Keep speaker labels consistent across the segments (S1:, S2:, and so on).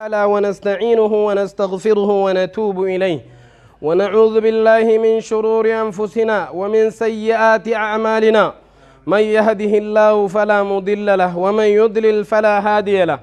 S1: تعالى ونستعينه ونستغفره ونتوب إليه، ونعوذ بالله من شرور أنفسنا ومن سيئات أعمالنا. من يهده الله فلا مضل له ومن يضلل فلا هادي له،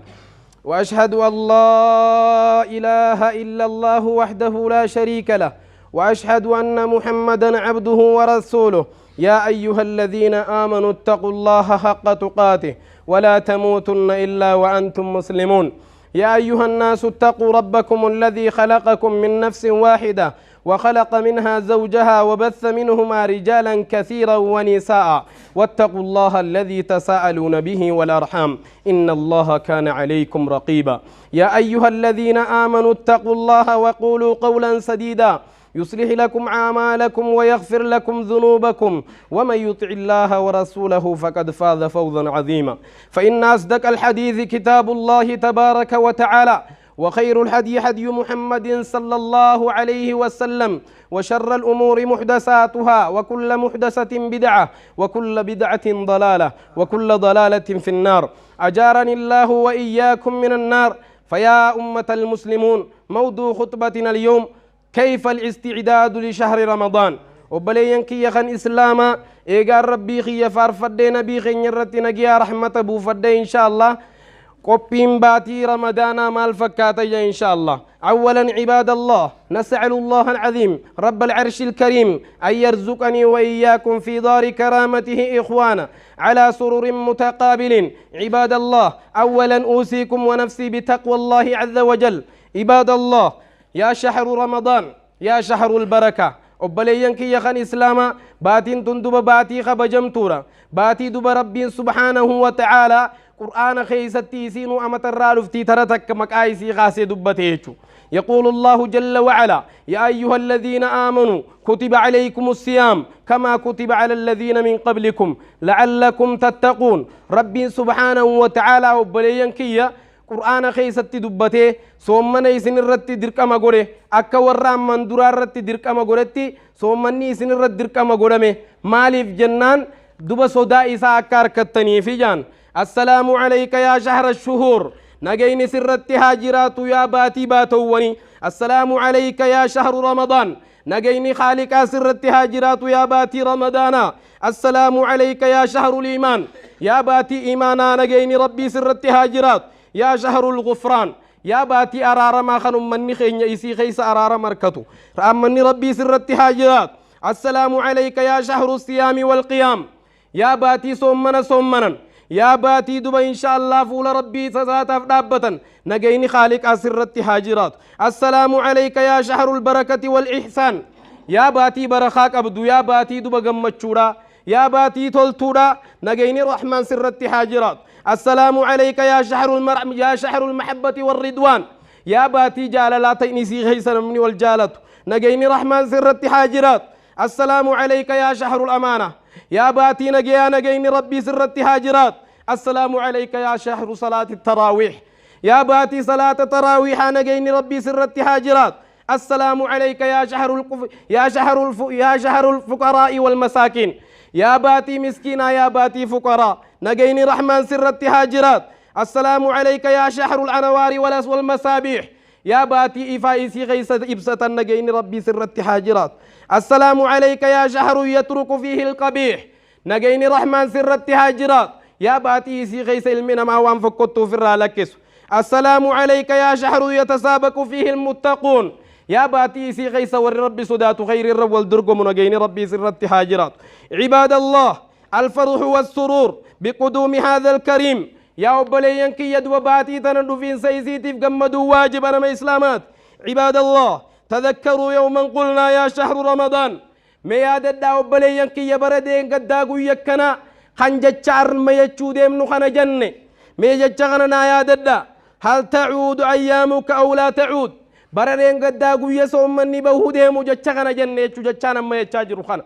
S1: وأشهد أن لا إله إلا الله وحده لا شريك له، وأشهد أن محمدا عبده ورسوله. يا أيها الذين آمنوا اتقوا الله حق تقاته ولا تموتن إلا وأنتم مسلمون. يا أيها الناس اتقوا ربكم الذي خلقكم من نفس واحدة وخلق منها زوجها وبث منهما رجالا كثيرا ونساء، واتقوا الله الذي تساءلون به والأرحام إن الله كان عليكم رقيبا. يا أيها الذين آمنوا اتقوا الله وقولوا قولا سديدا يصلح لكم أعمالكم ويغفر لكم ذنوبكم، ومن يطع الله ورسوله فقد فاز فوزا عظيما. فإن أصدق الحديث كتاب الله تبارك وتعالى، وخير الهدي هدي محمد صلى الله عليه وسلم، وشر الأمور محدثاتها، وكل محدثة بدعة، وكل بدعة ضلالة، وكل ضلالة في النار. أجارني الله وإياكم من النار. فيا أمة المسلمون، موضوع خطبتنا اليوم كيف الاستعداد لشهر رمضان. وبلين كي يخن إسلاما إيقار ربي خي فارفدي نبي خي نرتي نجيا رحمة بو فدي إن شاء الله. قبين باتي رمضان مال فكاتي إن شاء الله. أولا عباد الله، نسأل الله العظيم رب العرش الكريم أن يرزقني وإياكم في دار كرامته إخوانا على سرور متقابل. عباد الله، أولا أوصيكم ونفسي بتقوى الله عز وجل. عباد الله، يا شهر رمضان، يا شهر البركة. أبليين كي يخن إسلاما باتين تندب باتي خبجمتورا باتي دب ربي سبحانه وتعالى قرآن خيستي سينو أمت الرالفتي ترتك مكايسي غاسي دبتيتشو. يقول الله جل وعلا: يا أيها الذين آمنوا كتب عليكم الصيام كما كتب على الذين من قبلكم لعلكم تتقون. ربي سبحانه وتعالى أبليين كي قرآن خيستي دبته سومنا يسن الرتي دركما غوري أكا ورام من درا الرتي دركما غورتي سومني يسن الرت دركما غورمي مالف جنان دب صدا إسا أكار كتني في جان. السلام عليك يا شهر الشهور، نجيني سرت هاجرات يا باتي باتوني. السلام عليك يا شهر رمضان، نجيني خالق سرت هاجرات يا باتي رمضانا. السلام عليك يا شهر الإيمان، يا باتي إيمانا، نجيني ربي سرت هاجرات. يا شهر الغفران، يا باتي أرار ما خنم مني خين يسي خيس أرار مركتو رأمني ربي سرت هاجرات. السلام عليك يا شهر الصيام والقيام، يا باتي صومنا صومنا، يا باتي دبا إن شاء الله فول ربي سزات دابة نجيني خالق أسرت هاجرات. السلام عليك يا شهر البركة والإحسان، يا باتي برخاك أبدو، يا باتي دبا قمتشورا، يا باتي تلتورا، نجيني رحمن سرت هاجرات. السلام عليك يا شهر المرحم، يا شهر المحبة والرضوان، يا باتي جال لا تأنسي غيسا مني والجالة نجيني رحمن سرت هاجرات. السلام عليك يا شهر الأمانة، يا باتي نجيا نجيني ربي سرت هاجرات. السلام عليك يا شهر صلاة التراويح، يا باتي صلاة التراويح نجيني ربي سرت هاجرات. السلام عليك يا شهر القف، يا شهر الف، يا شهر الفقراء والمساكين، يا باتي مسكينا يا باتي فقراء نجيني رحمن سرت هاجرات. السلام عليك يا شهر الأنوار والمصابيح، يا باتي إفايسي غيسة إبسة نجيني ربي سرت هاجرات. السلام عليك يا شهر يترك فيه القبيح نجيني رحمن سرت هاجرات، يا باتي إسي غيسة المنا ما وانفكتو في الرالكس. السلام عليك يا شهر يتسابق فيه المتقون، يا باتي إسي غيسة والرب سدات خير الرب والدرقم نجيني ربي سرت هاجرات. عباد الله، الفرح والسرور بقدوم هذا الكريم، يا أبليين كي يدو باتي تندو فين سيزيتي في قمدو واجب أنا ما إسلامات. عباد الله، تذكروا يوما قلنا يا شهر رمضان ميادة أبليين كي يبردين قد داقو يكنا خنجة ما يجو ديم نخنا جنة ميجة غننا يا ددا. هل تعود أيامك أو لا تعود؟ بردين قد داقو يسوم من نبوه ديم وجتشغنا جنة جتشانا ما يتشاجرو خنا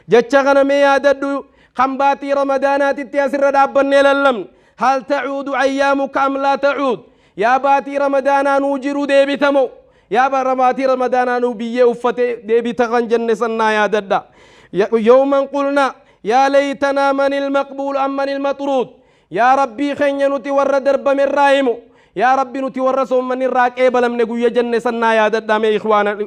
S1: جتشغنا ميادة خنباتي رمضانات التياسر دابن للم. هل تعود أيامك أم لا تعود؟ يا باتي رمضان نوجرو ديبتمو، يا باتي رمضان نوبيه وفتي ديبتغن جنة سنا يا ددا. يوما قلنا يا ليتنا من المقبول أم من المطرود، يا ربي خين نتي ور درب من رايمو، يا ربي نتي ورسو من الراك بلم نقول جنة سنا يا ددام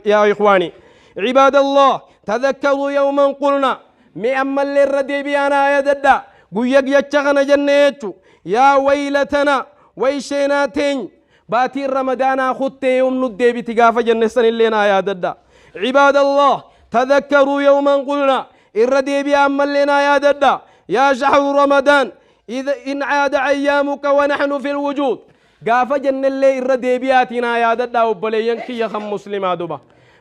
S1: يا إخواني. عباد الله تذكروا يوما قلنا مي أما اللي الردي بيانا يا ددا قويا يتشغنا جنة يا ويلتنا ويشيناتين باتي رمضان خدت يوم ندي بتقافة جنة سن اللينا يا ددا. عباد الله تذكروا يوما قلنا الردي بأما لنا يا ددا يا شهر رمضان إذا إن عاد أيامك ونحن في الوجود قافة جنة اللي الردي بياتنا يا ددا وبليين كي خم مسلمة دبا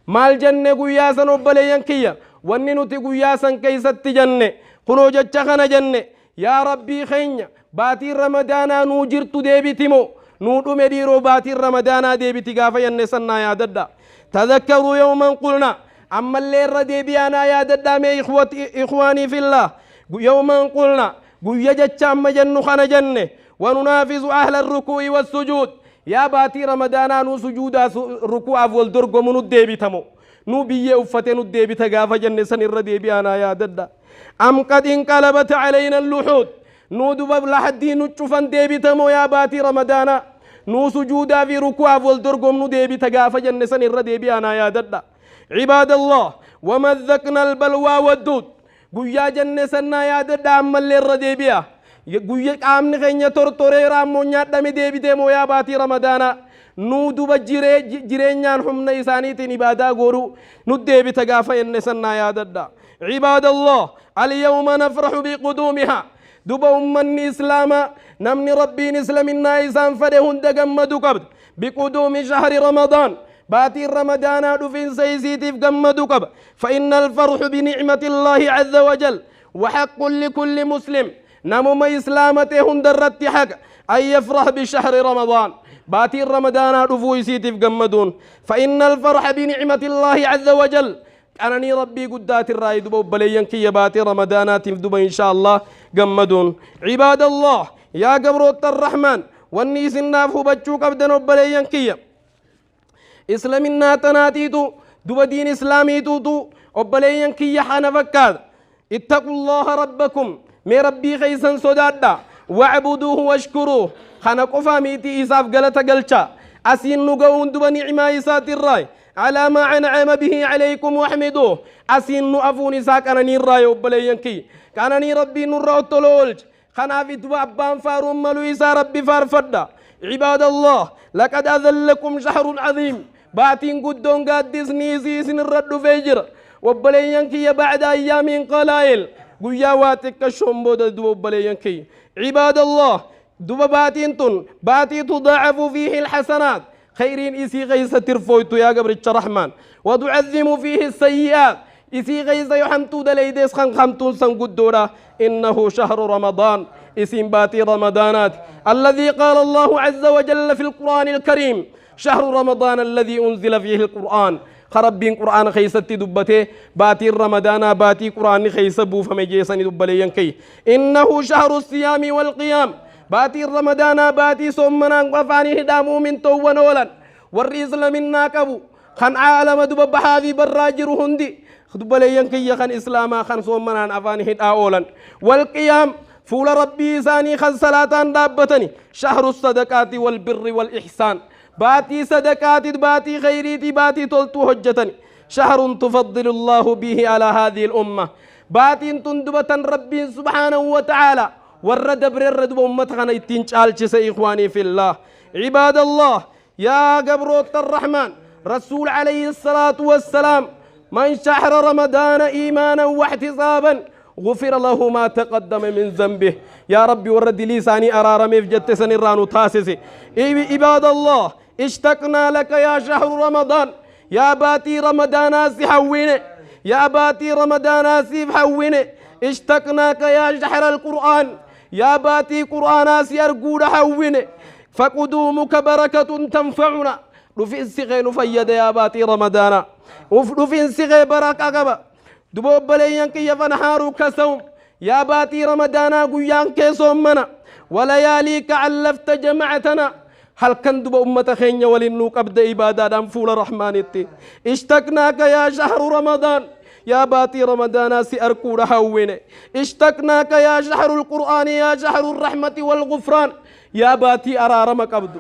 S1: مال جنة قياسا وبليين كي وننو تقياسا كيست جنة خروج الشخنا جنة يا ربي خين باتي رمضان نوجرت ديبتمو نودو مديرو باتي رمضان ديبتي قافة جنة سنة يا ددا. تذكروا يوما قلنا أما اللي الردي بيانا يا ددا مي إخواني في الله يوما قلنا قويا جتشام جنة خنا جنة وننافس أهل الركوع والسجود يا باتي رمضان نو سجود ركوع والدرق من الديبي تمو نو بيه أفتن الديبي تقافة جنة سن الردي بيانا يا ددا. أم قد انقلبت علينا اللحود نو دبب لحدي نشوفن ديبي تمو يا باتي رمضان نو سجودا في ركوع والدرق من ديبي تقافة جنة سن الردي بيانا يا ددا. عباد الله ومذقنا البلوى والدود قويا جنة سنة يا ددا أما اللي الردي بيا قويا آمن خينيا تورتوري رامو نيادمي ديبي تيمو يا باتي رمضان نو دوبا جيرينيان حمنا إسانيتين إبادا غورو نو ديبي تقافة جنة سنة يا ددا. عباد الله اليوم نفرح بقدومها دوبا أمني إسلاما نمني ربي نسلمنا إسان فدهن دقمدو قبض بقدوم شهر رمضان باتي رمضان دفن سيسيتي في قب فإن الفرح بنعمة الله عز وجل وحق لكل مسلم نمو إسلامته هندرت حق أن يفرح بشهر رمضان باتي رمضان دفو يسيتي في قمدون فإن الفرح بنعمة الله عز وجل أنني ربي قدات الرأي دبو بليين كي باتي رمضانات دبو إن شاء الله قمدون. عباد الله يا قبروت الرحمن والنيس الناف بچوك أبدن بليين كي إسلامنا تناتيتو دوبا دين إسلامي توتو أبليين كي حانا فكاد اتقوا الله ربكم مي ربي خيسا صدادا واعبدوه واشكروه خانا قفا ميتي إساف قلتا قلتا أسين نقون دوبا نعمة إسات الراي على ما أنعم به عليكم واحمدوه أسين نؤفون إساك أنني الراي أبليين كي كانني ربي نرى التلولج خانا في دوبا أبان فارم ملو إسا ربي فارفدا. عباد الله لقد أذلكم شهر عظيم باتين قدون قادس نيسيسن الرد فجر وبلينكي بعد أيام قلائل قيا واتك الشمبود وبلينكي. عباد الله دب باتين تن باتي تضاعف فيه الحسنات خيرين إسي غيسة ترفويتو يا قبر الرحمن وتعظم فيه السيئات إسي غيسة يحمتو دليديس خن خمتون سنقدورا إنه شهر رمضان اسم باتي رمضانات الذي قال الله عز وجل في القرآن الكريم شهر رمضان الذي أنزل فيه القرآن خربين قرآن خيسة دبته باتي رمضان باتي قرآن خيسة بوفم جيسان دبليين كي إنه شهر الصيام والقيام باتي رمضان باتي صومنا وفاني هدامو من تو ونولا والرئيس لمنا كبو خن عالم دب بحاذي براجر هندي دبليين كي خن إسلاما خن صومنا أفاني هدا أولا والقيام فول ربي ساني خن صلاة دابتني شهر الصدقات والبر والإحسان باتي صدقات باتي خيريتي باتي تلتو حجتني شهر تفضل الله به على هذه الأمة باتي تندبة ربي سبحانه وتعالى والردبر الردب أمتنا يتنشال إخواني في الله. عباد الله يا قبروت الرحمن رسول عليه الصلاة والسلام من شهر رمضان إيمانا واحتسابا غفر له ما تقدم من ذنبه. يا ربي ورد لساني أرارمي في جتسني رانو تاسسي. عباد الله اشتقنا لك يا شهر رمضان يا باتي رمضان سحويني يا باتي رمضان سيف حويني اشتقناك يا شهر القرآن يا باتي قرآن سيرقود حويني فقدومك بركة تنفعنا رفين سغي نفيد يا باتي رمضان رفين سغي بركة قبا دبوب بلينك يفنحارك سوم يا باتي رمضان قيانك صومنا ولياليك علفت جمعتنا هل كان دب أمة خين ولنوك أبدا إبادة دام فول رحمن اشتقناك يا شهر رمضان يا باتي رمضان سأركو حويني اشتقناك يا شهر القرآن يا شهر الرحمة والغفران يا باتي أرارمك أبدو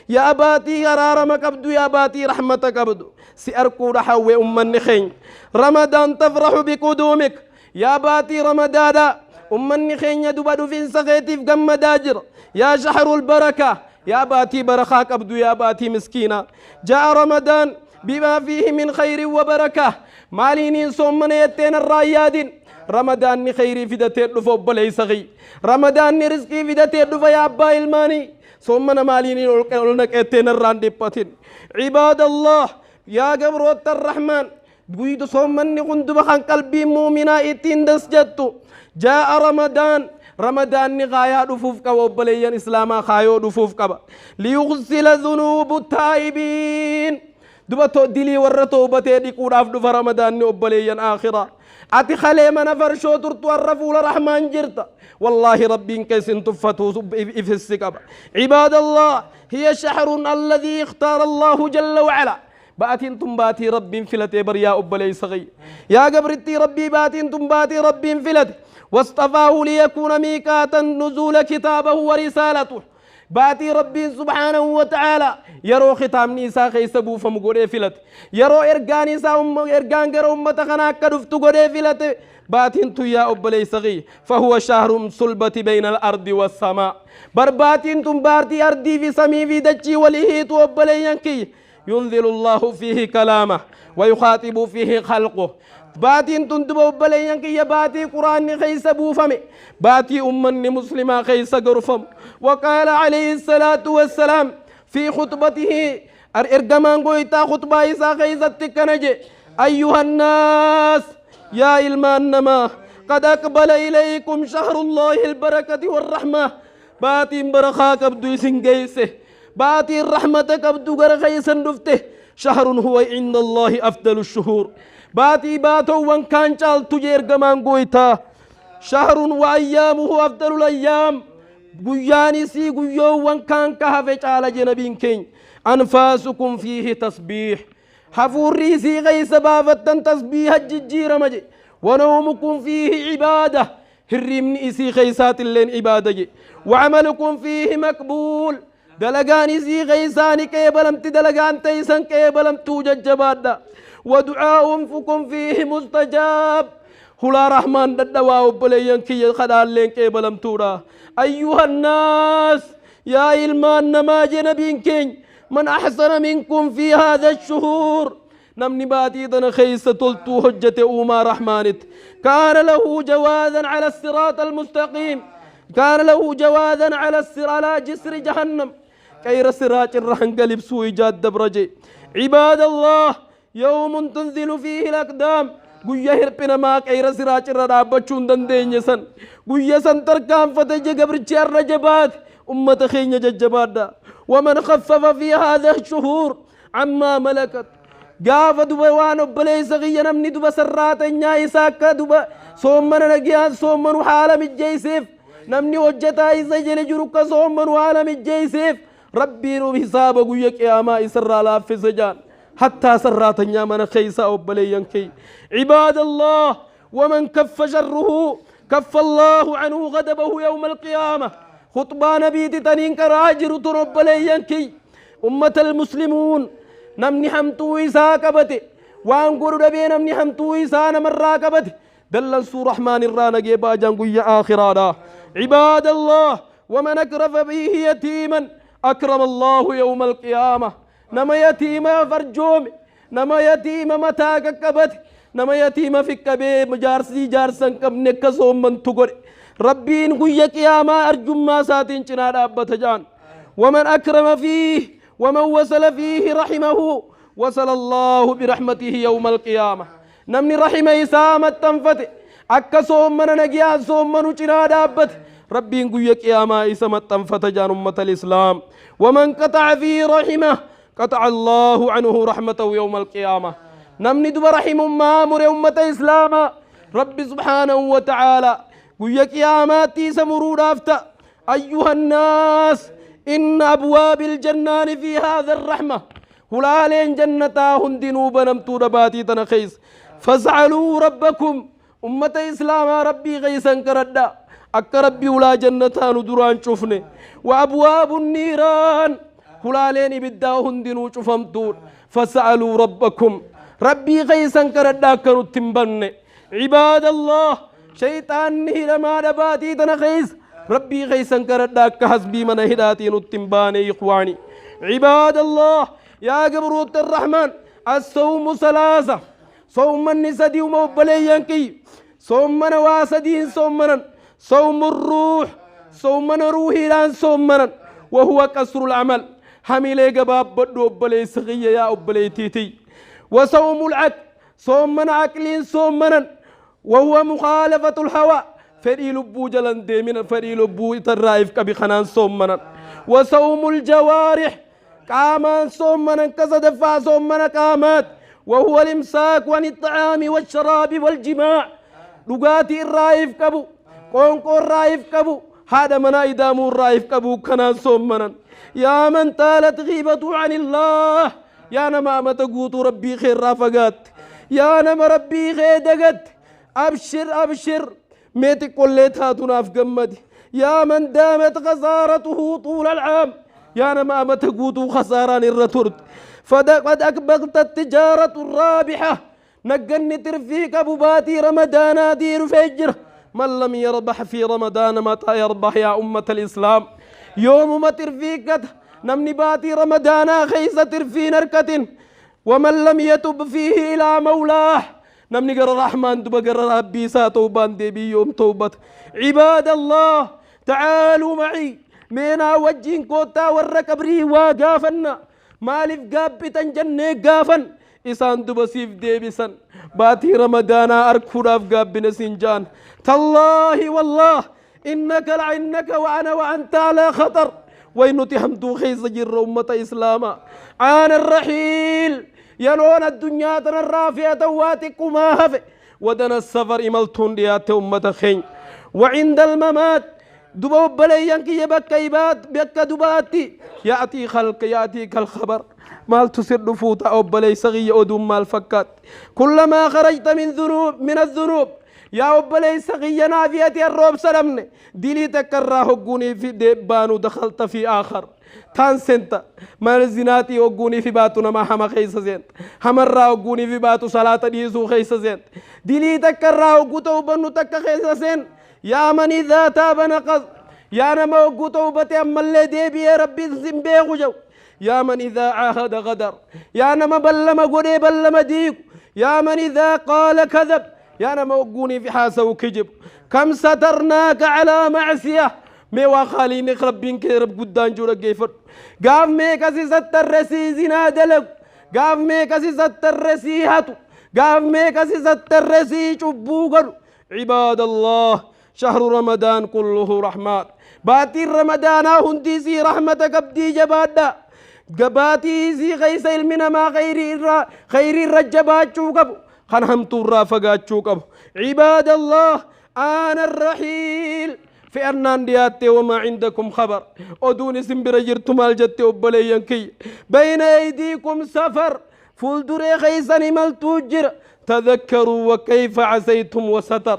S1: Yaa baatii araarama qabdu, yaa baatii rahmata qabdu, si arkuudha hawwe ummanni keenya. Ramadaan tafraxu biquduumik, yaa baatii ramadaadha, ummanni keenya duba dhufiinsa keetiif gammadaa jira. Yaa shahrul baraka, yaa baatii barakaa qabdu, yaa baatii miskiina. Ja'a Ramadaan bimaa fiihi min khayrin wa baraka. Maaliiniin soommana jetteen irraa yaadin. Ramadaanni khayrii fidatee dhufa, obboleeysa kiyya. Ramadaanni rizqii fidatee dhufa. Yaa abbaa ilmaanii, soommana maaliiniin ol naqeetteen irraan dhiphatin. Cibaadallah, yaa gabroota Rahmaan, guydu soommanni kun duba kan qalbiin muuminaa ittiin das jettu. Jaa'a Ramadaan, ramadaanni gaayaa dhufuuf qaba, obboleeyyan islaamaa, kaayoo dhufuuf qaba. Liyugsila dhunuubu taa'ibiin, duba dilii warra toobatee dhiquudhaaf dhufa ramadaanni, obboleeyyan aakhiraa. Ati kalee mana farshoo turtu, har'a fuula Rahmaan jirta. Wallaahi Rabbiin keessin tuffatu ifissi qaba. Cibaadallah, hiya shahrun alladhii ikhtaara Allahu jalla wacala. Baatiin tun baatii Rabbiin filatee bar. Yaa obboleeysa kiyya, yaa gabrittii Rabbii, baatiin tun baatii Rabbiin filate. واصطفاه ليكون ميقاتا نزول كتابه ورسالته. Baatii Rabbiin subhaanahu wa ta'aala yeroo kitaabni isaa keessa buufamu godhee filate, yeroo ergaan isaa ergaan gara ummata kana akka dhuftu godhee filate baatiin tun, yaa obboleeysa kiyya. فهو شهر صلبة بين الأرض والسماء. Bar baatiin tun baatii ardii fi samii fi dachii walii hiitu, obboleeyyan kiyya. ينزل الله فيه كلامه ويخاطب فيه خلقه. Baatiin tun duba, obboleeyyan kiyya, baatii Quraanni keessa buufame, baatii ummanni muslimaa keessa gorfamu. وقال عليه الصلاة والسلام في خطبته، ergamaan goytaa khutbaa isaa keessatti akkana je: أيها الناس، yaa ilmaan namaa، قد أقبل إليكم شهر الله البركة والرحمة. Baatiin barakaa qabdu isin geeyse, baatiin rahmata qabdu gara keeysan dhufte. شهر هو عند الله أفضل الشهور، baatii baatowwan kaan caaltu je ergamaan goytaa. شهر وأيامه أفضل الأيام، guyyaan isii guyyoowwan kaan ka hafe caala je nabiin keenya. أنفاسكم فيه تسبيح، hafuurri isii keeysa baafattan tasbiiha jijjiirama je. ونومكم فيه عبادة، hirriibni isii keeysaatilleen ibaada je. وعملكم فيه مقبول، dalagaan isii keeysaani qeebalamti, dalagaan teeysan qeebalamtuu jajjabaadha. ودعاؤكم فيه مستجاب، hulaa Rahmaan dhadhawaa, obboleeyyan kiyya, kadhaalleen qeebalamtuudha. أيها الناس، yaa ilmaan namaa je nabiin keenya، من أحسن منكم في هذا الشهور؟ Namni baatii tana keeysa toltuu hojjete uumaa Rahmaanitti كان له جوازا على الصراط المستقيم، كان له جوازا على جسر جهنم، qeeyra siraac irra hanga libsuu ijaad dabraje. عباد الله، يوم تنزل فيه الأقدام، guyya hirphi namaa qeeyra siraac irra dhaabbachuu hin dandeenye san, guyya san tarkaanfate je gabrichi har'a jabaate. Ummata keenya, jajjabaadha. ومن خفف في هذا الشهور عما ملكت، gaafa duba waan obboleessa kiyya, namni duba sarraatanyaa isaa akka duba soommana nagiyaan soommanu haala mijjeeyseef, namni hojjetaa isa jala jiru akka soommanu haala mijjeeyseef, Rabbiin hisaaba guyya qiyaamaa isarraa laaffise jaan, hattaa sarraatanyaa mana keeysaa, obboleeyyan kiyya. عباد الله، ومن كف شره كف الله عنه غضبه يوم القيامة. خطبة نبيتي تنين كراجر obboleeyyan kiyya، أمة المسلمون، namni hamtuu isaa qabate, waan godhu dhabee namni hamtuu isaa namarraa qabate, dallansuu Rahmaan irraa nagee baajaan guyya aakhiraadha. عباد الله، ومن أكرم به يتيما أكرم الله يوم القيامة. Nama yatiima farjoome, nama yatiima mataa qaqqabate, nama yatiima fiqqabee jaarsii jaarsan qabne akka soommantu godhe, Rabbiin guyya qiyaamaa arjummaa isaatiin cinaa dhaabbata jaan. ومن أكرم فيه، ومن وصل فيه رحمه وصل الله برحمته يوم القيامة. Namni rahima isaa maxxanfate, akka soommana nagiyaan soommanu cinaa dhaabbate, Rabbiin guyya qiyaamaa isa maxxanfata jaan, ummata الإسلام. ومن قطع فيه رحمه قطع الله عنه رحمته يوم القيامة. Namni duba rahimummaa mure, ummata islaamaa, Rabbi subhaanahu wa ta'aalaa guyya qiyaamaatti isa muruudhaaf ta'a. أيها الناس، إن أبواب الجنان في هذا الرحمة، hulaaleen jannataa hundinuu banamtuudha baatii tana keessa. فاسألوا ربكم، ummata islaamaa, Rabbii keeysan kadhadha akka Rabbii hulaa jannataa nu duraan cufne. وأبواب النيران Hulaaleen ibiddaa hundinuu cufamtuudha. Fasa'aluu rabbakum, rabbii keeysan kadhadhaa akka nutti hin banne. Cibaadallah, shayxaanni hidhamaadha baatii tana keeysa. Rabbii keeysan kadhadhaa akka hasbii mana hidhaatii nutti hin baane. Ikhwaani, cibaadallah, yaa gabroota arrahmaan, assawmu salaasa, soommanni sadiuma. Obboleeyyan kiyya, soommana waa sadiin soommanan. Sawmu ruux, soommana ruuhiidhaan soommanan. Wahuwa qasrul amal, hamilee gabaabbadhu obboleessa kiyya, yaa obboleettiitiy. Wasawmul aql, soommana aqliin soommanan. Wahuwa mukhaalafatul hawaa, fedhii lubbuu jalan deemina, fedhii lubbuu itarraa if qabi kanaan soommanan. Wasawmul jawaarix, qaamaan soommanan ka sadaffaa, soommana qaamaat. Wahuwa limsaaku an ixxacaami washaraabi waljimaac, dhugaatii irraa if qabu, qoonqoo irraa if qabu, haadha manaa idaamuu irraa if qabu kanaan soommanan. Yaa man xaalat ghiibatu an illaah, yaa nama amata guutuu rabbii kee irraa fagaatte, yaa nama rabbii kee dagatte, abshir, abshir, mee xiqqollee taatu naaf gammadi. Yaa man daamat khasaaratuhu tuula alcaam, yaa nama amata guutuu khasaaraan irra turte, faqad aqbalta tijaaratu raabixa, nagganni tirfii qabu baatii ramadaanaatii dhufee jira. Man lam yarbax fi ramadaana mataa yarbax? Yaa ummata alislaam, yoomuma tirfii kata namni baatii ramadaanaa keeysa tirfiin harkatin? Waman lam yatub fiihi ilaa mawlaah, namni gara rahmaan duba gara rabbii isaa tawbaan deebii yoom tawbata? Cibaadallah, tacaaluu macii, meenaa wajjiin koottaa warra qabrii waa gaafanna. Maaliif gaabbitan jennee gaafan, isaan duba siif deebisan. Baatii ramadaanaa arkuudhaaf gaabbine siin jaan. Tallaahi wallaah, innaka la innaka wa ana wa anta alaa khatar, way nuti hamtuu keessa jirra. Ummata islaamaa, aana raxiil, yeroon addunyaa tanarraa fe'atan waa xiqqumaa hafe. Wadana safar, imaltuun dhiyaatte ummata keenya. وعند الممات, duba obboleeyyan kiyya, bakka ibaat bakka dubaatti ya'tii khalqa ya'tiika alkhabar, maaltu sir dhufuu ta'a obboleeysa kiyya? Oduun maal fakkaatti? Kullamaa kharajta min dhunuub, min adhunuub, yaa obboleeysa kiyya, naafi ati arroobsa dhabne, dilii takka irraa hogguunii fi deebbaanu dakhalta fi aakhar taan senta. Mana zinaatii hogguunii fi baatu nama hama keessa seenta. Hamarraa hogguunii fi baatu salaata dhiisuu keessa seenta. Dilii takka irraa hogguu ta'uu bannu takka keessa seen. Yaa man idhaa taaba naqas, yaa nama hogguu ta'uu ammallee deebi'ee rabbiin sin beeku jedhu. Yaa man idhaa caahada gadar, yaa nama ballama godhee ballama diigu. Yaa man idhaa qaala kadab, yaa nama hogguunii fi haasawu kijibu. Kam satarnaaka calaa macsiya? Mee waa qaaliin rabbiin kee rab guddaan jiru dhaggeeffadhu. Gaaf meeqa si sattarre sii zinaa dalagu? Gaaf meeqa si sattarre sii hatu? Gaaf meeqa si sattarre sii cubbuu godhu? عباد الله، شهر رمضان كله رحمات، باتي رمضان هندي سي رحمة قبدي جبادا. Gabaatii isii keessa ilmi namaa khayrii irraa khayrii irra jabaachuu qabu, kan hamtuu irraa fagaachuu qabu. عباد الله، آن الرحيل, fe'annaan dhiyaatte. وما عندكم خبر, oduun isin bira jirtu maal jette obboleeyyan kiyya? بين أيديكم سفر, fuulduree keeysan imaltuu jira. تذكروا وكيف عصيتم وستر,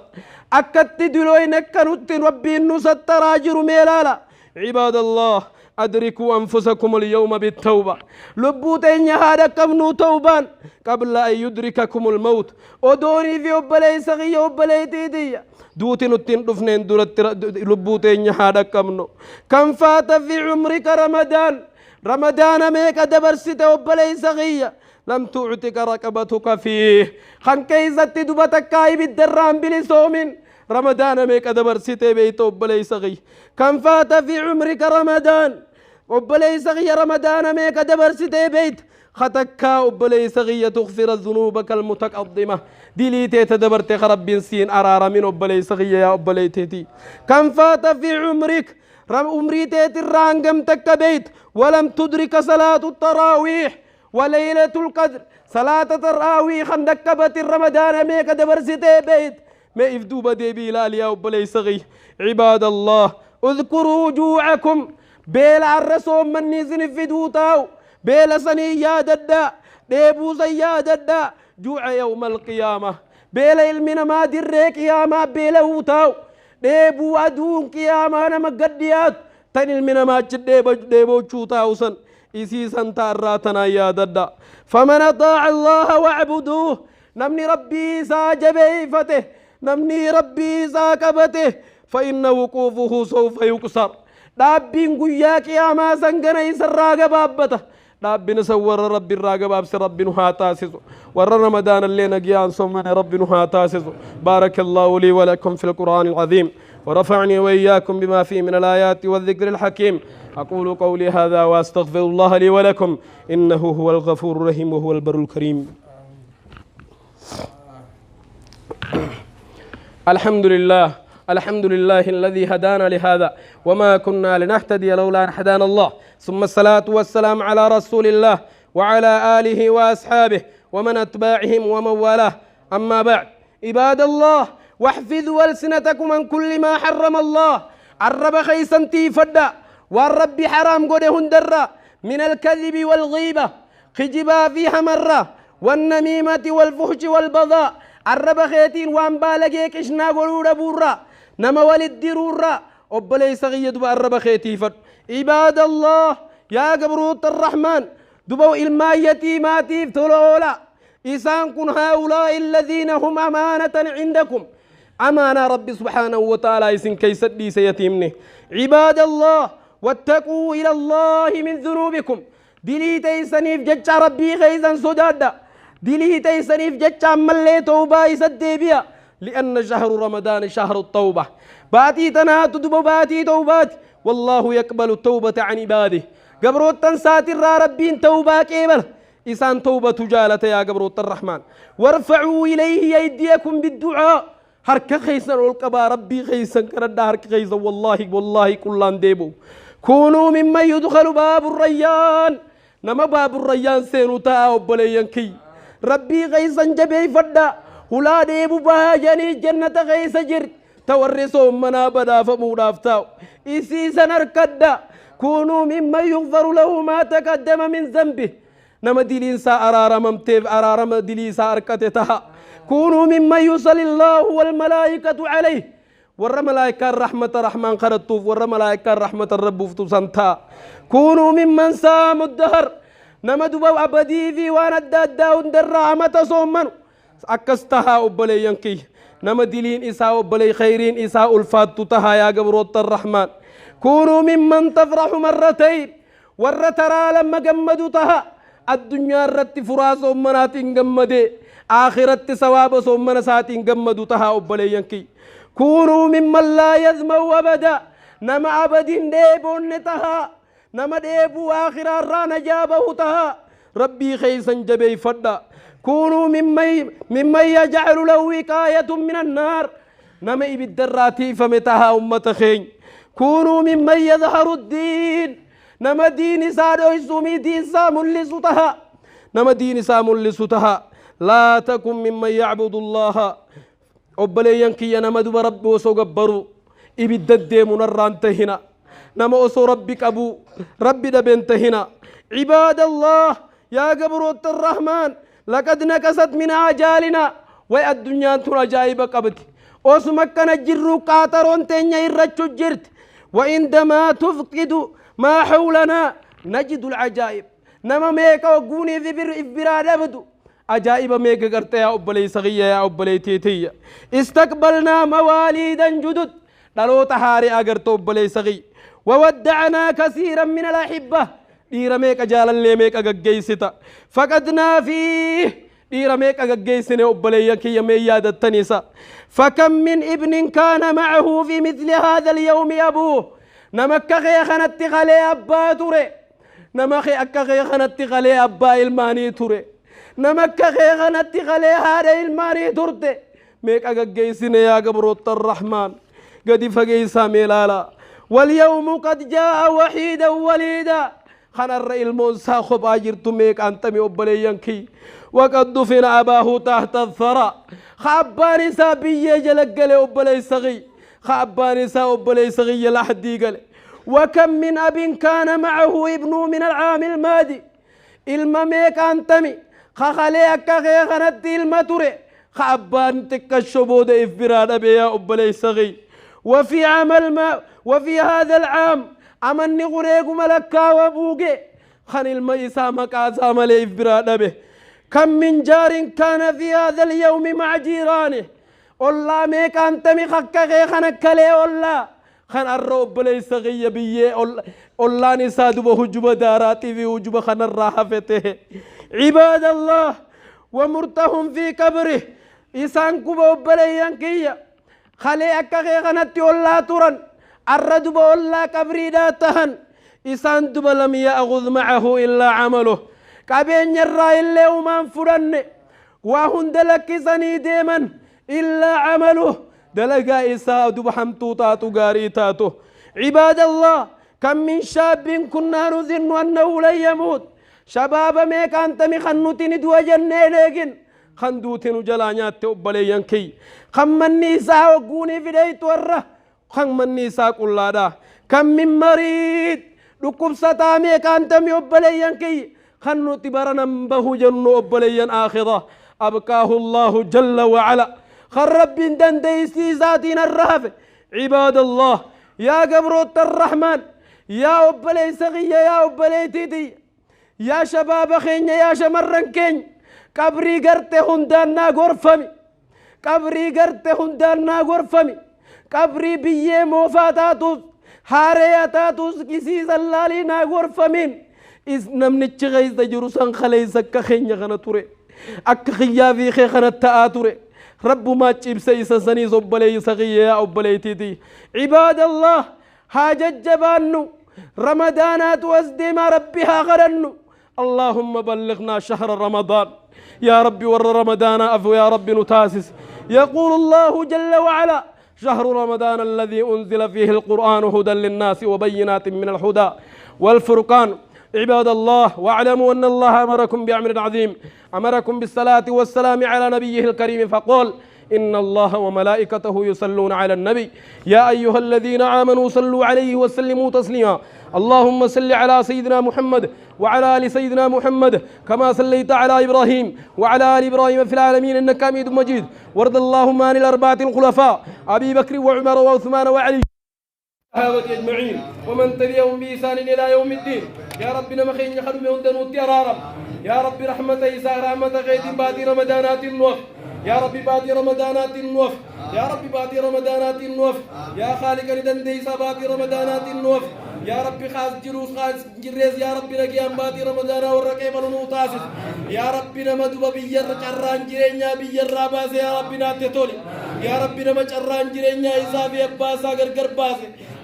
S1: akkatti dilooyn akka nutti rabbiin nu sattaraa jiru meelaala. عباد الله، أدركوا أنفسكم اليوم بالتوبة, lubbuu teenya haadha qabnuu توبان, قبل أن يدرككم الموت, odoonii fi obboleeysa kiyya, obboleeytiitiyya, duuti nutti hin dhufneen duratti lubbuu teenya haadha qabnu. كم فات في عمرك رمضان؟ Ramadaana meeqa dabarsite obboleeysa kiyya لم تعتق رقبتك فيه, kan keeysatti duba takkaa ibiddarraan bilisoomin? Ramadaana meeqa dabarsite beeyta obboleeysa kiyya? كم فات في عمرك رمضان؟ Obboleeysa kiyya, ramadaana meeqa dabarsitee beeyta خطكا obboleeysa kiyya تغفر ذنوبك المتقدمة, dilii teeta dabarte rabbiin siin araaramin obboleeysa kiyya, yaa obboleeyteeti? كم فات في عمرك, umrii teetirraa hangam takka beeyt ولم تدرك صلاة التراويح وليلة القدر؟ صلاة التراويح خندكبت رمضان ميك دبرستي بيت ما إفدوب ديبي لا يا obboleeysa kiyya. عباد الله، اذكروا جوعكم, beela arra soommanni isin fiduu taa'u, beela sanii yaadadhaa, dheebuu san yaadadhaa. جوع يوم القيامة, beela ilmi namaa dirree qiyaamaa beela'uu taa'u, dheebuu aduun qiyaamaa nama gad dhiyaatu tan ilmi namaa achi dheebochuu taa'u san. Isii san ta'arraa tanaan yaadadha. فمن أطاع الله واعبدوه، namni Rabbii isaa jabeeyfate، namni Rabbii isaa qabate، فإن وقوفه سوف يقصر، dhaabbiin guyyaa qiyaamaa san gana isarraa gabaabbata. Dhaabbina san warra Rabbi irraa gabaabse Rabbi nu haa taasisu. Warra Ramadaan illee nagiyaan soomane Rabbi nu haa taasisu. بارك الله لي ولكم في القرآن العظيم، ونفعني وإياكم بما فيه من الآيات والذكر الحكيم. أقول قولي هذا وأستغفر الله لي ولكم، إنه هو الغفور الرحيم وهو البر الكريم. الحمد لله، الحمد لله الذي هدانا لهذا، وما كنا لنهتدي لولا أن هدانا الله، ثم الصلاة والسلام على رسول الله وعلى آله وأصحابه ومن أتباعهم ومن والاه. أما بعد، عباد الله، واحفظوا ألسنتكم عن كل ما حرم الله. Arraba keessan tiifadha waan Rabbi حرام godhe hundarra، من الكذب والغيبة، kijibaa fi hamarra، والنميمة والفحش والبغضاء. Arraba keetiin waan baalagee qishnaa godhuu dhabuurra، nama walit diruurra. Obboleessa kiyya, duba arraba kee tiifadhu. عباد الله، yaa gabroota الرحمن، duba ilmaan yatiimaatiif tola oola. Isaan kun هؤلاء الذين هم أمانة عندكم، amaanaa Rabbi سبحانه وتعالى isin keeysa dhiise yatiimni. عباد الله، واتقوا إلى الله من ذنوبكم. Dilii teeysaniif jecha Rabbii keeysan sodaadha. Dilii teeysaniif jecha ammallee tawbaa isa deebi'a، لأن شهر رمضان شهر التوبة. Baatii tanaatu duba baatii tawbaati. والله يقبل التوبة عن عباده. Gabroottan isaatirraa Rabbiin tawbaa qeebala. Isaan tawbatu jaalata. Yaa gabroota الرحمن، وارفعوا إليه أيديكم بالدعاء. Harka keeysan ol qabaa, Rabbii keeysan kadhadhaa harka keeysan. والله والله qullaan deebu. كونوا ممن يدخل باب الريان. Nama باب الريان seenu ta'a. Obboleeyyan kiyya, Rabbii keeysan jabeeyfadha. Hulaa deebu baayanii jannata keeysa jirti ta warri soommanaa badhaafamuudhaaf taa'u isiisan harkadha. كونوا ممن يغفر له ما تقدم من ذنبه. Nama diliinsaa araaramamteef araarama diliisaa harkate taha. كونوا ممن يصلي الله والملائكة عليه. Warra malaayikaan rahmata rahmaan kadhattuuf، warra malaayikaan rahmata rabbuuftu san ta'a. كونوا ممن صام الدهر. Nama duba abadii fi waan adda addaa hundarraa amata soommanu akkas tahaa. Obboleeyyan kiyya, nama diliin isaa obboley khayriin isaa ulfaattu tahaa. Yaa gabroota الرحمن، كونوا ممن تفرح مرتين. Warra taraa lamma gammadu taha. Addunyaa irratti furaa soommanaatiin gammadee aakiratti sawaaba soommana isaatiin gammadu tahaa. Obboleeyyan kiyya، كونوا ممن لا يظمأ أبدا. Nama abadin dheeboonne tahaa. Nama dheebuu aakiraarraa najaa bahu tahaa. Rabbii keeysan jabeeyfadha. كونوا ممن يجعل له وقاية من النار. Nama ibiddarraa tiifame tahaa. Ummata keenya، كونوا ممن يظهر الدين. Nama diin isaa dhoysuumii diin isaa mul'isu tahaa. Nama diin isaa mul'isu tahaa. لا تكن ممن يعبد الله. Obboleeyyan kiyya, nama duba Rabbi osoo gabbaru ibidda deemu narraan tahina. Nama osoo Rabbi qabu Rabbi dhaben tahina. عباد الله، yaa gabroota الرحمن، لقد نقصت من آجالنا. Way addunyaan tun ajaa'iba qabdi. Osuma akkana jirru qaataroon teenya irrachu jirti. وعندما تفقد ما حولنا نجد العجائب. Nama meeqa ogguunii fi biraa dhabdu ajaa'iba meeqa garte? Yaa obboleessa kiyya, yaa obboleettii tiyya، استقبلنا مواليدا جدد. Dhaloota haarii agarte obboleessa kiyya. وودعنا كثيرا من الأحبة. Dhiira meeqa, jaalallee meeqa gaggeessita. فقدنا فيه. Dhiira meeqa gaggeessine obboleeyyan kiyya, mee yaadattaniisa? فكم من ابن كان معه في مثل هذا اليوم أبوه. Nama akka kee kanatti kalee abbaa ture، nama kee akka kee kanatti kalee abbaa ilmaanii ture, nama akka kee kanatti kalee haadha ilmaanii turte meeqa gaggeessine? Yaa gabroota الرحمن، gadi fageessaa mee ilaala. واليوم قد جاء وحيدا وليدا. Kanarra ilmoon isaa kophaa jirtu meeqaan tami obboleeyyan kiyya? وقد دفن أباه تحت الثرى. Abbaan isaa biyyee jala gale obboleessa kiyya. Abbaan isaa obboleessa kiyya lahdii gale. وكم من أب كان معه ابنه من العام الماضي. Ilma meeqaan tami kalee akka kee kanatti ilma ture abbaan xiqqasho booda if biraa dhabe? Yaa obboleessa kiyya، وفي عمل ما وفي هذا العام amanni qureeguma lakkaawwa buuge. Kan ilma isaa maqaa isaa malee if biraa dhabe. Kam min jaarin kaana fi haadha alyawmi ma'a jiiraani. Ollaa meeqaantami kakka kee kana kalee ollaa. Kan arra obboleessa kiyya biyyee ollaan isaa duba hujuba daaraatii fi hujuba kanarraa hafe ta'e. Cibaadallah wa murtahum fi qabrih. Isaan kuba obboleeyyan kiyya. Kalee akka kee kanatti ollaa turan. Arra duba ollaa qabriidhaa tahan. Isaan duba lam ya'khudh ma'ahu illaa amaluh. Qabeenya irraa illee humaan fudhanne. Waa hunda lakkisanii deeman. Illaa amaluh. Dalagaa isaa duba hamtuu taatu gaarii taatu. Cibaadallah kam min shaabbiin kunnaa nuzinnu annahu lan yamuut. Shabaaba meeqaantami kan nuti ni du'a jennee hin eegin. Kan duute nu jalaa nyaatte obboleeyyan kiyya. Kan manni isaa hogguunii fidheeytu warra kan manni isaa qullaadha. Kan min mariid dhukkubsataa meeqaantami obboleeyyan kiyya. Kan nuti baranan bahu jennu obboleeyyan aakhira. Abqaahu Allahu jalla wa'ala. Kan Rabbiin dandeessii isaatiin har'a hafe. Cibaadallah yaa gabroota Rahmaan yaa obboleessa kiyya yaa obboleettii tiyya. Yaa shabaaba keenya yaa shamarran keenya qabrii garte hundaan naa gorfami. Qabrii garte hundaan naa gorfami. Qabrii biyyee moofaa taatus haareya taatus kisiisan laalii naa gorfamiin. Is namnichi keessa jiru san kaleessa akka keenya kana ture. Akka kiyyaa fi kee kana ta'aa ture. Rabbumaa cibse isa saniis obboleessa kiyya yaa obboleettii tiyya. Cibaadallah haa jajjabaannu. Ramadaanaatu as deemaa Rabbi haa kadhannu. Allahumma ballignaa shahra Ramadaan. Yaa Rabbi warra Ramadaanaa afu yaa Rabbi nu taasisi. Yaquulu Allahu jalla wa'ala. شهر رمضان الذي أنزل فيه القرآن هدى للناس وبينات من الهدى والفرقان. عباد الله واعلموا أن الله أمركم بأمر عظيم، أمركم بالصلاة والسلام على نبيه الكريم فقال إن الله وملائكته يصلون على النبي يا أيها الذين آمنوا صلوا عليه وسلموا تسليما. اللهم صل على سيدنا محمد وعلى آل سيدنا محمد كما صليت على إبراهيم وعلى آل إبراهيم في العالمين إنك حميد مجيد. وارض اللهم عن الأربعة الخلفاء أبي بكر وعمر وعثمان وعلي الصحابة أجمعين ومن تبعهم بإحسان إلى يوم الدين. يا رب نما خين خدم هندن يا رب يا رب رحمة إساء رحمة غيث بادي رمضانات النوف. يا رب بادي رمضانات النوف. يا رب بادي رمضانات النوف. يا خالق ندن ديسا بادي رمضانات النوف. يا رب خاص جروس خاص جريز يا رب نجيام بادي رمضان ورقيم الموتاسس. يا رب نما دوبا بير چران جرينيا بير راباس يا رب ناتي يا رب نما چران جرينيا إسافي أباسا غرغر باس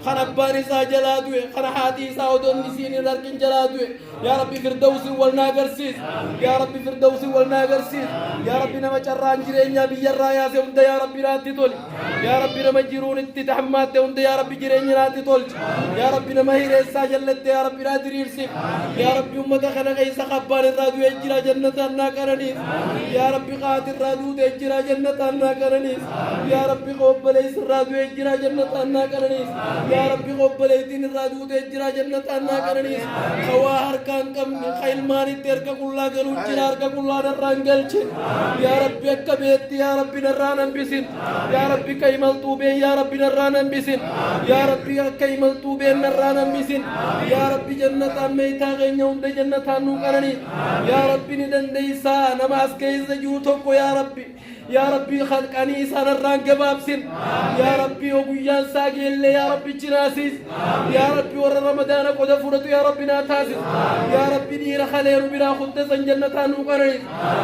S1: خان أبان إسا جلا دوي خان حاتي إسا ودون نسيني لاركن جلا دوي. يا ربي فردوسي والناغرسيس يا ربي فردوسي والناغرسيس. يا ربي نما چران جرينيا بير راياسي هند يا ربي ناتي تولي. يا ربي نما جيرون اتتحمات هند يا ربي جرينيا ناتي تولي. يا ربي نما هيرسا جلت يا ربي نادريرسي. يا ربي أمة خنا غيسا خبان الرادو يجرا جنة الناكرنيس. يا ربي قاتل الرادو يجرا جنة الناكرنيس. يا ربي قبليس الرادو يجرا جنة الناكرنيس. يا ربي قبليتين الرادو يجرا جنة الناكرنيس. خواهر كان كم خيل ماني ترك كلا قالوا جرار كلا نرانجلش. يا ربي أكبيت يا ربي نرانا بسين. يا ربي كيمل توبي يا ربي نرانا بسين. يا ربي كيمل توبي نرانا بسين. يا ربي جنة ميتا غنيا وند جنة نوكرني. يا ربي ندن ديسا نماز كيز جوتوكو يا ربي. يا ربي خلقني سان الرانج بابسين. يا ربي وقيان ساقي اللي يا ربي جناسيس. يا ربي ور رمضان قد فرط يا ربي ناتاسيس. يا ربي دير خلير بلا خدسا جنة نوكرني.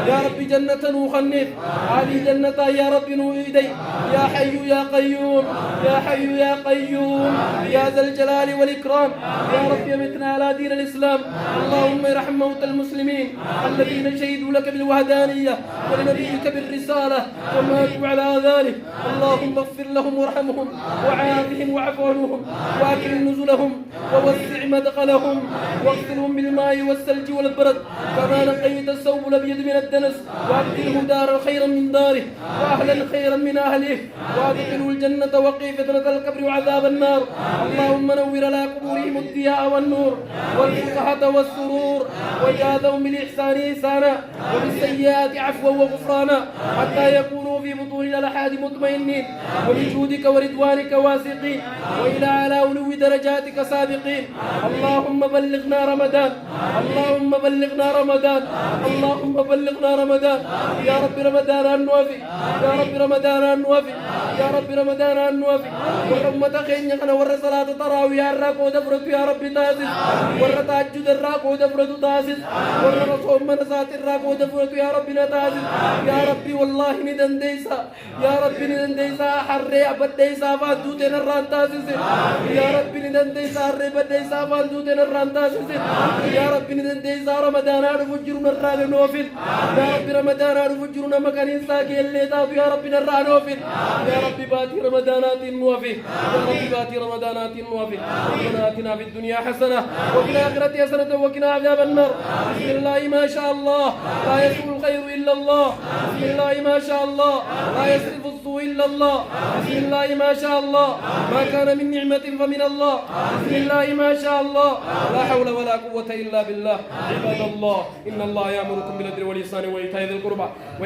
S1: يا ربي جنة نوخنيف هذه جنة يا ربي نوئدي. يا حي يا قيوم يا حي يا قيوم يا ذا الجلال والإكرام. يا ربي أمتنا على دين الإسلام. اللهم ارحم موتى المسلمين الذين شهدوا لك بالوحدانية ولنبيك بالرسالة وماتوا على ذلك. اللهم اغفر لهم وارحمهم وعافهم واعف عنهم واكرم نزلهم ووسع مدخلهم واغسلهم بالماء والثلج والبرد كما نقيت الثوب الابيض من الدنس. وابدله دارا خيرا من داره واهلا خيرا من اهله وادخله الجنه وقي فتنه القبر وعذاب النار. اللهم نور على قبورهم الضياء والنور والفسحه والسرور وجازهم بالاحسان احسانا وبالسيئات عفوا وغفرانا حتى يكونوا في بطون الألحاد مطمئنين، وبجودك ورضوانك واثقين، وإلى على علو درجاتك سابقين. اللهم بلغنا رمضان، اللهم بلغنا رمضان، اللهم بلغنا رمضان. يا رب رمضان النوافي، يا رب رمضان النوافي، يا رب رمضان النوافي. Warra ummata keenya kana warra salaata taraawiyaa irraa qooda fudhatu yaa Rabbi taasis, warra tahajjuda irraa qooda fudhatu taasis, warra soommana isaati irraa qooda fudhatu yaa Rabbi na taasis. Yaa Rabbi, wallaahi ni dandeeysa. Yaa Rabbi, ni dandeeysa. Harree baddeeysa afaan duuteen irraan taasise. Yaa Rabbi, ni dandeeysa. Harree baddeeysa afaan duuteen irraan taasise. Yaa Rabbi, ni dandeeysa. Ramadaanaa dhufu jiru narraa noofil. Yaa Rabbi, Ramadaanaa dhufu jiru nama kaniinsaa keellee taatu yaa Rabbi narraa noofil. Yaa Rabbi, baatii Ramadaanaatiin nu hafi. يا رب، باتي رمضانات نوافي. ربنا آتنا في الدنيا حسنة وفي الآخرة حسنة وقنا عذاب النار. بسم الله ما شاء الله، لا يسوء الخير إلا الله. بسم الله ما شاء الله، لا يصرف السوء إلا الله. بسم الله ما شاء الله، ما كان من نعمة فمن الله. بسم الله ما شاء الله، لا حول ولا قوة إلا بالله. عباد الله، إن الله يأمركم بالعدل والإحسان وإيتاء ذي القربى.